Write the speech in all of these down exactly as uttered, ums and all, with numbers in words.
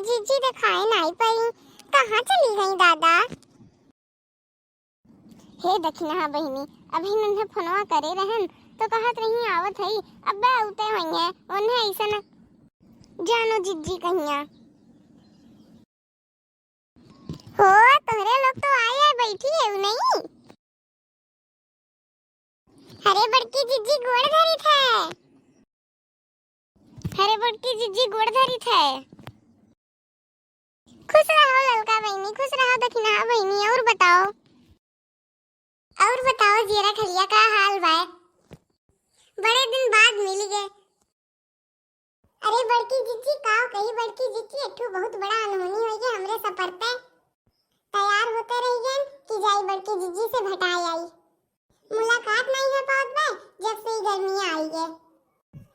जिज्जी देखाए नाई पई, कहाँ चली गई दादा? हे दखिनहा बहिनी, अभी नन्हे फोनवा करे रहन तो कहत रही आवत हई, अब्बे उते होइहैं, उन्हें ऐसन जानो जिज्जी कहिया। हो, तोहरे लोग तो आए आए बैठी है नहीं? अरे बड़की जिज्जी गोड़ धरी थे। अरे बड़की जिज्जी गोड़ धरी थे। खुश रहो ललका बहिनी, खुश रहो दखिनहा बहिनी। और बताओ, और बताओ जियरा खलिया का हाल बाय? बड़े दिन बाद मिल गए। अरे बड़की जिज्जी, काव कही बड़की जिज्जी, एक ठो बहुत बड़ा अनहोनी होई गए हमरे सफर पे। तैयार होते रही गए कि जाई बड़की जिज्जी से भेटाए आई। मुलाकात नहीं हो पावत बा, जब से ई गर्मिया आई गए।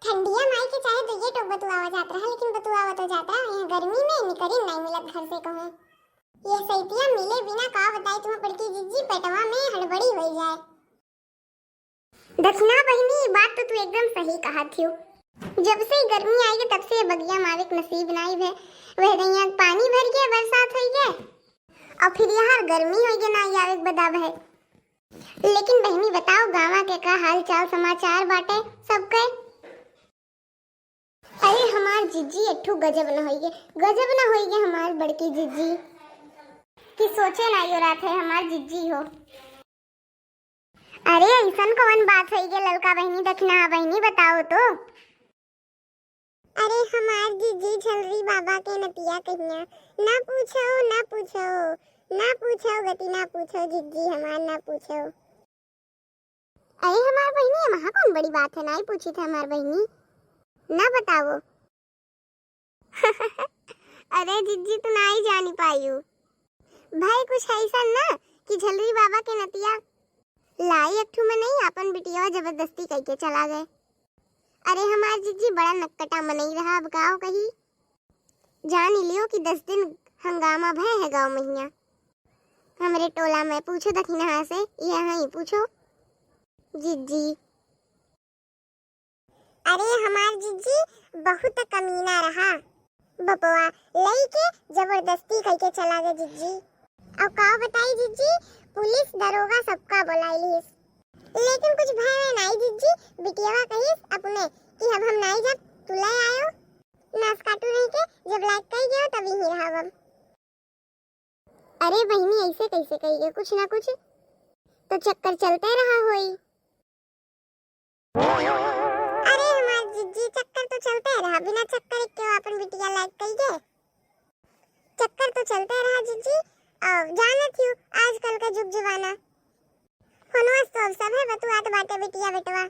ठंडिया माई के चाहे दुइये टोक बतुआवा जात रहा, लेकिन बतुआवा तो जात रहा, यहाँ गर्मी में निकरी नहीं मिलत घर से कहूँ। ये सैतिया मिले बिना का बताई तुम बड़की जिज्जी, पेटवा में हड़बड़ी होई जाए। दखिनहा बहिनी, ई बात तो तू एकदम सही कहत हियो। जब से ई गर्मी आई है, तब से ये बगिया में आवे के नसीब नाई भे। वह गइया के पानी भर गया, बरसात होई गए, और फिर यहाँ गर्मी होई गए, नाई आवे के बदा भे। लेकिन बहिनी बताओ, गाँवा के का हाल चाल समाचार बाटे सबके? अरे हमार जिज्जी, एक ठो गजब न होई गए, गजब न होई गए हमार बड़की जिज्जी, कि सोचे नाई हो रहा थे हमार जिज्जी हो। अरे, ऐसन कौन बात होई गे ललका बहिनी, दखिनहा बहिनी, बताओ तो। अरे, हमार जिज्जी झलरी बाबा के नतिया कहिया, ना पूछो, ना पूछो, ना पूछो गति, ना पूछो जिज्जी हमार, ना पूछो। अरे हमार बहिनी, एमा कौन बड़ी बात है, नाई पूछी थे हमार बहिनी, ना बताओ। अरे जिज्जी, तू नाई जानी पायू। भाई कुछ ऐसा ना कि झलरी बाबा के नतिया लाई एक ठू मनई आपन बिटिया जबरदस्ती कइके चला गए। अरे हमार जिज्जी बड़ा नकटा मनई रहा, अब काव कही। जान लियो कि दस दिन हंगामा भय है गाँव महिया। हमरे टोला में पूछो दखिनहा से, यहाँ ही पूछो जिज्जी। अरे हमार जिज्जी बहुत कमीना रहा। बपवा लई के जबरदस्ती कइके चला गए जिज्जी। अब का बताई जिज्जी, पुलिस दरोगा सबका बुलाई लीस, लेकिन कुछ भय नाई जिज्जी। बिटियावा कहिस अपने कि अब हम नाई जब तू ले आयो, नास काटू नहीं के जब लायक कही गयो तभी ही रहब हम। अरे बहिनी, ऐसे कैसे कही गयो, कुछ ना कुछ तो चक्कर चलते रहा होई। अरे हमार जिज्जी, चक्कर तो चलते रहा, बिना चक्कर के अपन बिटिया लायक कही गए। चक्कर तो चलते रहा जिज्जी। अब जानत हियो आजकल का जुग जमाना, फोनवा से तो अब सभे बतुआत बाटे बिटिया बेटवा,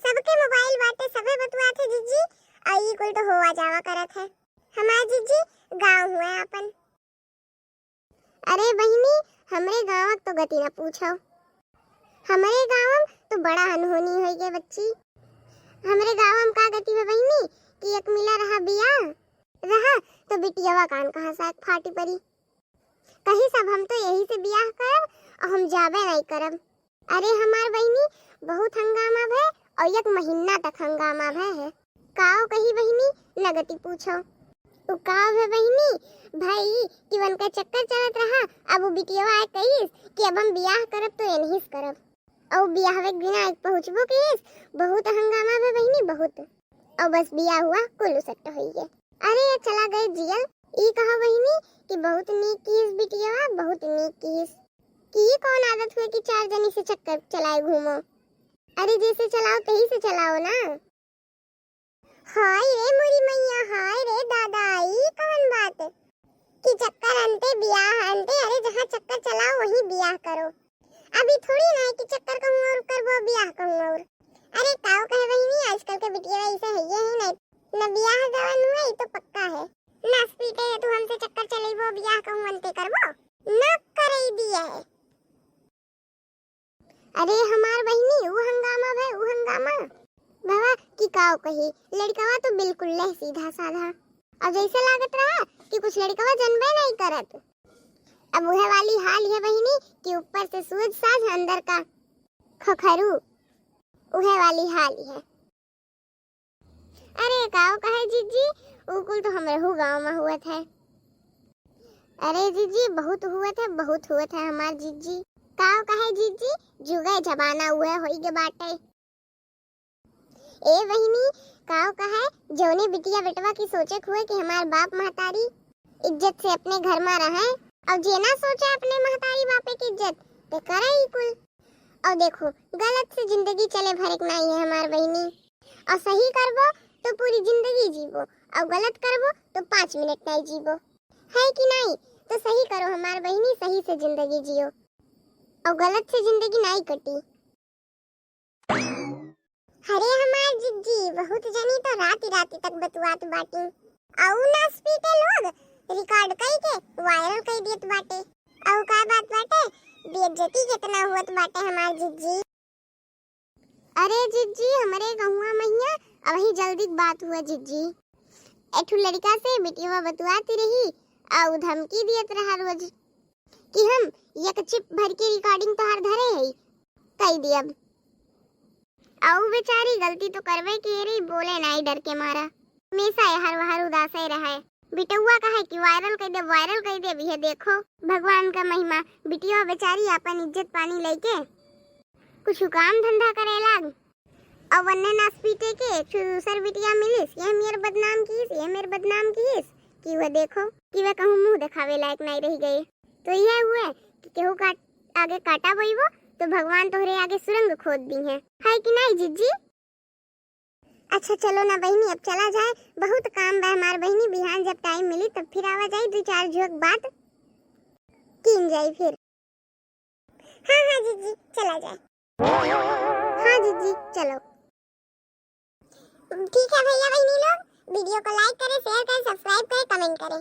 सबके मोबाइल बाटे, सभे बतुआत है जिज्जी। आ ई कुल तो होवा जावा करत है। हमार जिज्जी गाँव हुआ अपन। अरे बहिनी, हमरे गाँव तो गति ना पूछो। हमरे गाँव तो बड़ा अनहोनी होई गए बच्ची। हमरे गाँव में का गति है बहिनी कि एक मिला रहा बियाह रहा तो बिटियावा कान कहाँ से फाटी परी। कही सब हम तो यही से बियाह करब और हम जाबे नहीं करब। अरे हमार बहिनी, बहुत हंगामा भय और एक महीना तक हंगामा भय है। काव कही बहिनी, न गति पूछो। उ काव है बहिनी, भाई कि उनका चक्कर चलत रहा, अब वो बिटियावा आए कहिस कि अब हम बियाह करब तो एनहिस करब। और बियाह के दिन आए पहुँचबो कहिस, बहुत हंगामा भय बहिनी, बहुत। और बस बियाह हुआ, कुल उसट्ट होई गए। अरे ये चला गए जियल, ई कहा बहिनी कि बहुत नीक किहिस बिटियावा, बहुत नीक किहिस। कि ई कौन आदत हुए कि चार जनी से चक्कर चलाए घूमो? अरे जैसे चलाओ तही से चलाओ ना। हाय रे मोरी मैया, हाय रे दादा, ई कौन बात कि चक्कर अंते बियाह अंते? अरे जहाँ चक्कर चलाओ वहीं बियाह करो। अभी थोड़ी ना है कि चक्कर कहूँ और करबो, बियाह कहूँ और। अरे काव कहे बहिनी, आजकल के बिटिया ऐसे है, ये है नहीं, न बियाह गवन हुआ, ये तो पक्का है। नास पीटे है तू हमसे चक्कर चलेबो, बियाह कहूँ अंते करबो, न करे दिया है। अरे हमार बहिनी, ऊ हंगामा भय, ऊ हंगामा। बाबा कि काव कही, लड़कवा तो बिल्कुल लह सीधा साधा। और जैसे लागत रहा कि कुछ लड़कवा जनबे नहीं करत। अब उहे वाली हाल है बहिनी कि ऊपर से सूद साज, अंदर का खखरू, उहे वाली हाल है। अरे काव कहे जिज्जी, उ कुल तो हमरहू गाँव मा हुवत है। अरे जिज्जी, बहुत हुवत है, बहुत हुवत है हमार जिज्जी। काव कहे जिज्जी, जुगे जमाना उहे होई गे बाटे। ए बहिनी, काव कहे, जौने बिटिया बेटवा की सोचे क हुवे कि हमार बाप महतारी इज्जत से अपने घर मा रहे, अउ जे ना सोचे अपने महतारी बापे की इज्जत, ते करे ई कुल। अउ देखो, गलत से जिंदगी चले भरे क नाई है हमार बहिनी। अउ सही करबो तो पूरी जिंदगी जीबो, अउ गलत करबो तो पाँच मिनट नाई जीबो, है कि नाई? तो सही करो हमार बहिनी, सही से जिंदगी जियो, अउ गलत से जिंदगी नाई कटी। अरे हमार जिज्जी, बहुत जनी तो राती राती तक बतुआत बाटी। अउ नास पीटे लोग record कई के viral कई देत बाटे। अउ का बात बाटे, बेइज्जती कितना हुवत बाटे हमार जिज्जी। अरे जिज्जी, हमरे गहुआ महिया, अबही जल्दी क बात हुवे जिज्जी। एक ठो लड़िका से बिटिया बतुआती रही, अउ धमकी दियत रहा रोज कि हम एक chip भर के recording तोहार धरे हई, कई दियब। अउ बेचारी गलती तो करबे किए रही, बोले नाई डर के मारा। हमेशा एहर वहर उदासे रहे। बिटउआ कहे कि viral कई देब, viral कई देब, इहे देखो भगवान का महिमा। बिटिया बेचारी आपन इज्जत पानी लइके कुछ काम धंधा करे लाग। अउ वन्ने नास पीटे के एक ठो दूसर बिटिया मिलिस, ये मेर बदनाम किहिस, ये मेर बदनाम किहिस, कि वह देखो कि वह कहूँ मुँह देखावे लायक नाई रहि गए। तो यह हुए कि केहू का आगे काँटा बोइबो तो भगवान तोहरे आगे सुरंग खोद दीहें, है कि नाई जिज्जी? अच्छा चलो ना बहिनी, अब चला जाए, बहुत काम बा हमार बहिनी, बिहान जब time मिली तब फिर आवा जाई, दुइ चार झोंक बात कीन जाई फिर। हाँ हाँ जिज्जी, चला जाए। हाँ जिज्जी, चलो। ठीक है भैया बहिनी लोग, video को like करें, share करें, subscribe करें, comment करें।